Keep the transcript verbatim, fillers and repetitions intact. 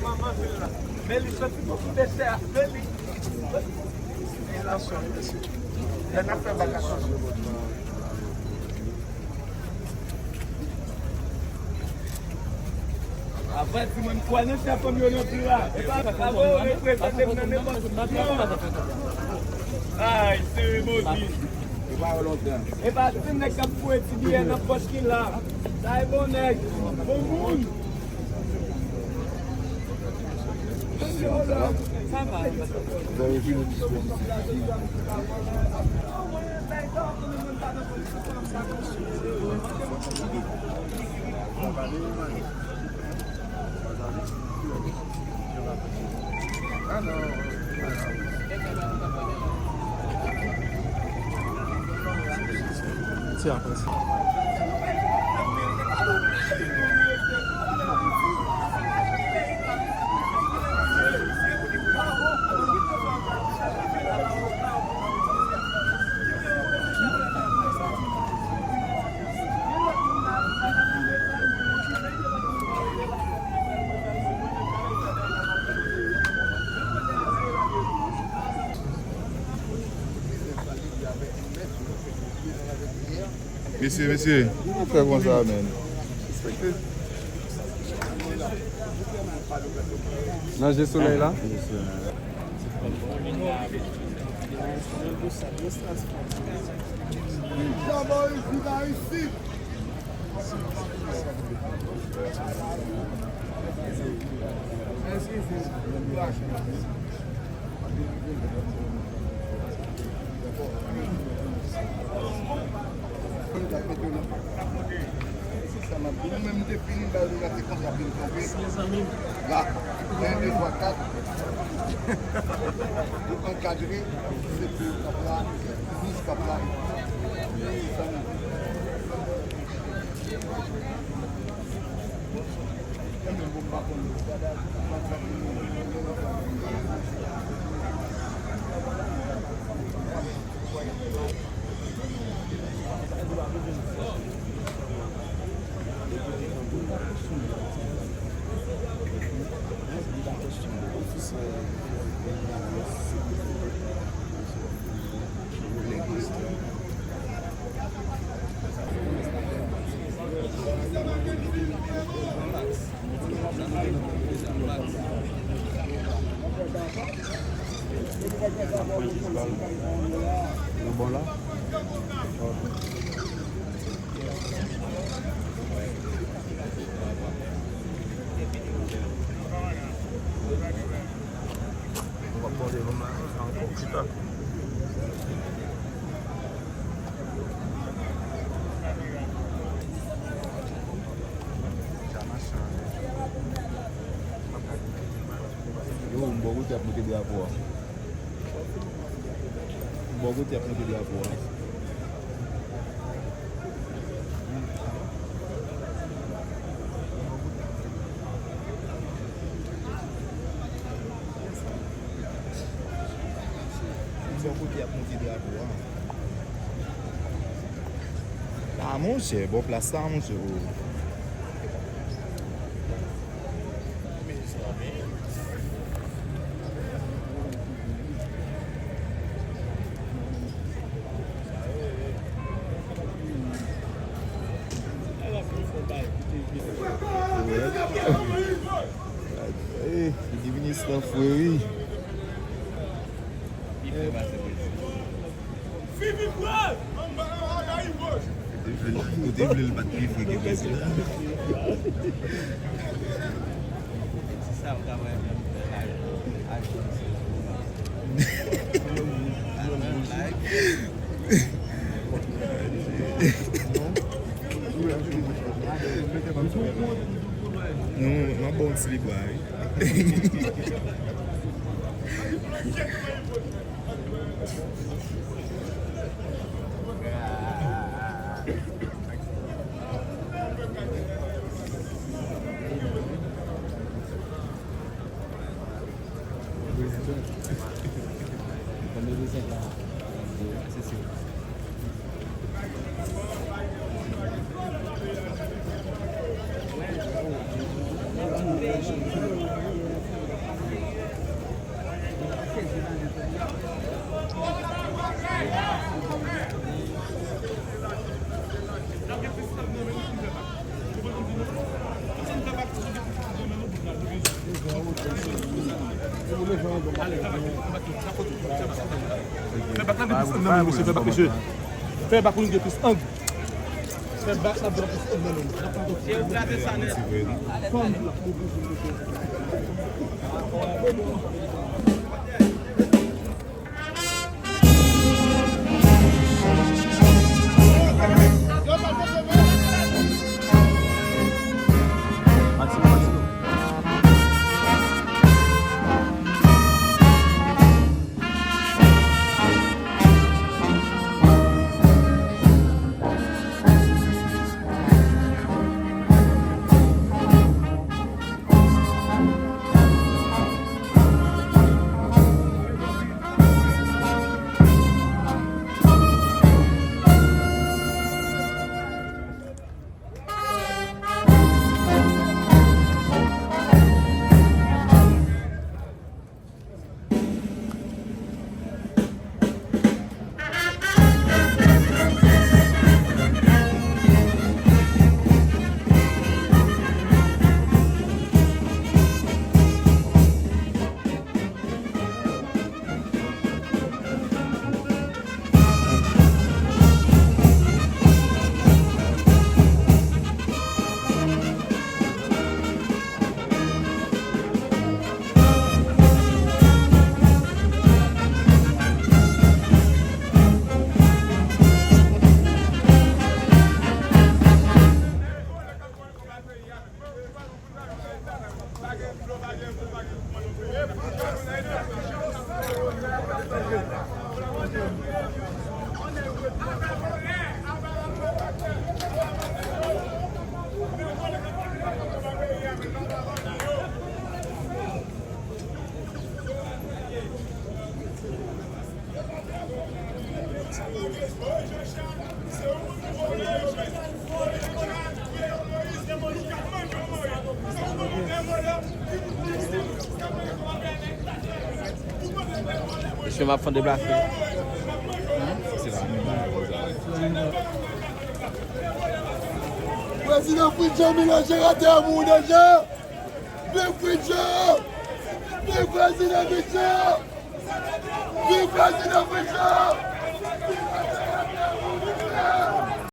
Manman vil la. Men li soti pou koute chè a. Men li. Atansyon, mesye. Lè n ap fè bagay, atansyon. Apa di mwen kwè nan chè fanm yo nan pli la. E pa sa, sa vre yo reprezante m nan nenpòt. Ay, seremoni. E pa di nèg k ap foure ti biyè nan pòch ki la. Sa e bon nèg. Bon moun. Sa va. Se apre sa. Mesye, mesye, nou fè konsa, menn. Respekte. Nan je solèy la. Mwen menm, m te fini bay li la, se konsa pou l kanpe. La, en, de, twa, kat. Yo ankadre, se pou kap la, dis kap la. Yo bon la? Yo, m bò kote y ap moute drapo a. M bò kote y ap moute drapo a. M bò kote y ap moute drapo a. Ah, monchè, bò plas la, monchè, o. Ey, li vin estan fre, wi. Ou te vle l, ou te vle l pa t pi fre ke prezidan. Non, m ap ba w ti libwa, wi. Fè bak la gen plis ang nan men, mesye. Fè bak la gen plis ang. Fè bak la gen plis ang nan men. E ou gade sa nèt. Mesye, m ap fè deplase. Prezidan Fritz Jean Milan, jeratè a mouri deja. Viv Fritz Jean! Viv prezidan Fritz Jean! Viv prezidan Fritz Jean!